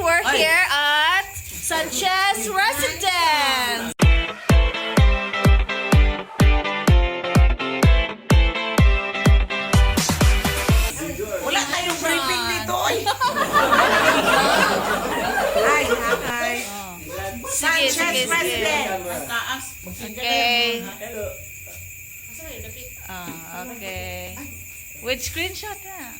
We're here at Sanchez Residence. Wala tayong briefing dito, oy. Hi, hi. Sige, sige, Sanchez sige. President. Okay. Ah, okay. With screenshot na.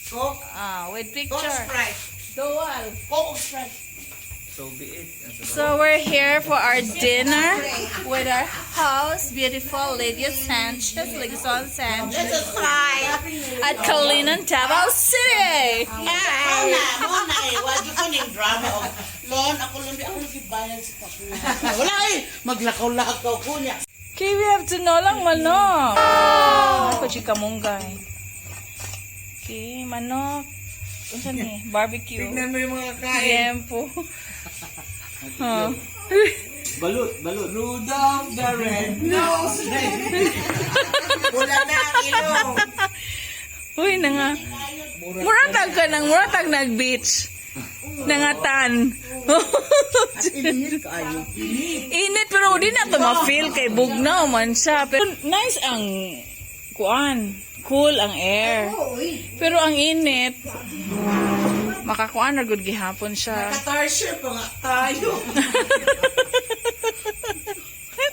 Coke, Ah, with Coke picture. Sprite. Dual. Coke Sprite. So be it. So we're here for our dinner with our host, beautiful Lydia Sanchez, Ligson Sanchez, Let's try. at Kalinan, Davao City. Hi. Mo na eh, wadyo ko ning drama og lon ako lon di ako nagibayad sa pakuha. Wala eh, maglakaw-lakaw ko niya. Okay, we have to know lang manok. Ako chika munggay. Okay, manok. Unsa ni? Barbecue. Tignan mo yung mga kain. Tiempo. Huh. Balut, balut. Rudolph the Red Nose. Wala na ang ilong. Uy, nanga. Muratag ka nang muratag nag-beach. Nangatan. Init kayo. Init pero di na to ma-feel kay bugnaw man siya. Pero nice ang kuan. Cool ang air. Pero ang init, makakuan na gud gihapon siya. Katarsher pa nga tayo.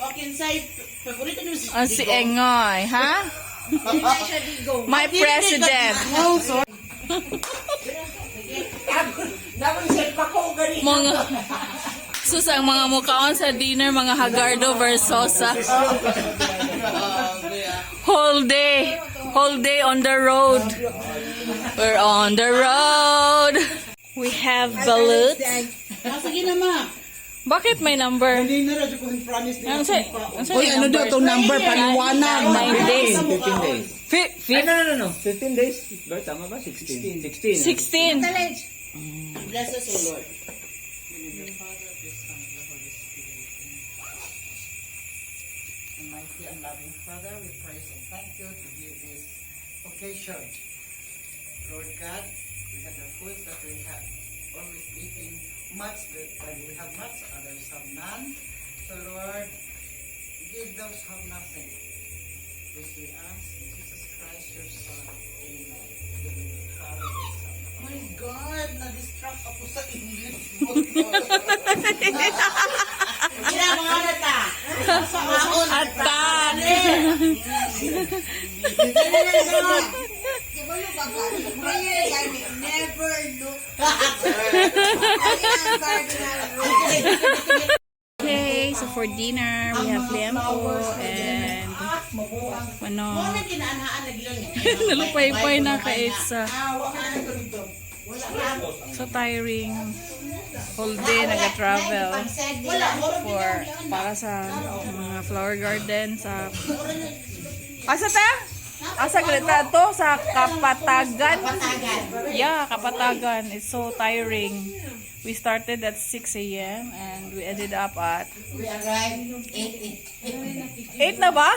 O kinsay paborito niyo si Ang si Engoy, ha? My president. Dapat siya pako gani. Mga sus ang mga mukhaon sa dinner, mga Hagardo Versosa. Whole day on the road. We're on the road. We have balut. Ah, sige na ma. Bakit may number? Hindi na radyo ko promise Ano sa, ano sa Uy, ano daw tong number? Paliwanag. 9 days. 15 days. Ay, no. 15 days. Ba, tama ba? 16. 16. 16. Bless us, O Lord. Almighty and loving Father, we praise and thank you to give this occasion. Lord God, we have the food that we have always eating much, but when we have much, others have none. So Lord, give those who have nothing. This we ask in Jesus Christ, your Son. Amen. In the name of the Father, the Son, and the My God, na-distract ako sa English mo. Ina, mga nata. Sa maon. Attack! Never look back. Ang cardinal rule. Okay, so for dinner, we have liempo and Mo manok. na kinaanhaan lagi lang. Nalupay-pay na kaitsa. Ah, wa ka na dito. Wala na. So tiring. Whole day naga-travel Wala, moro for para sa mga flower garden sa Asa ta? Asa galita to sa Kapatagan. Yeah, Kapatagan. It's so tiring. We started at 6 a.m. and we ended up at We arrived 8. 8 na ba?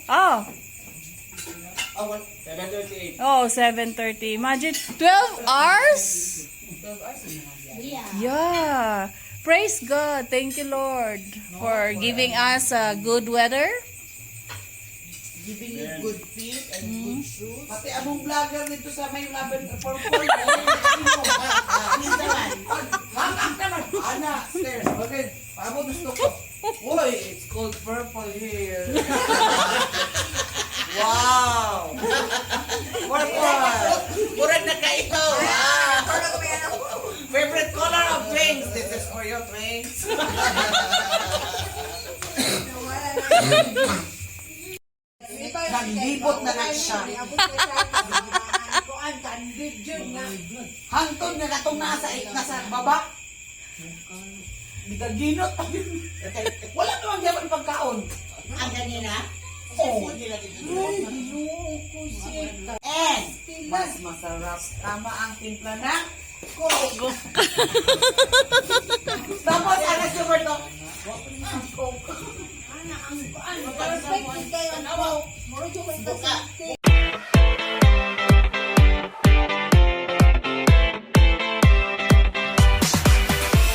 Oh. 7:38. Oh, 7:30. Imagine 12 hours? Yeah. Praise God. Thank you, Lord, for giving us a good weather. Giving you good feet and good shoes. Pati among vlogger dito sa may laban purple. Minsan man. Hangak naman. Ana, stairs. Okay. Paabot gusto ko. Uy, it's called purple here. Wow! Purple! Murag na kayo. Ah, favorite color of drinks. This is for your drinks. Naglibot na lang siya. Hangtod na katong nasa baba. Gigaginot. Wala namang gyapon pagkaon. Ang ganina. Oh. Food nila dito. Ay, Ginoo ko siya. And Mas masarap. Tama ang timpla ng Coke. Tapos, ano si Roberto? Coke. Perfect kayo ang Coke. Muro jud ko buka.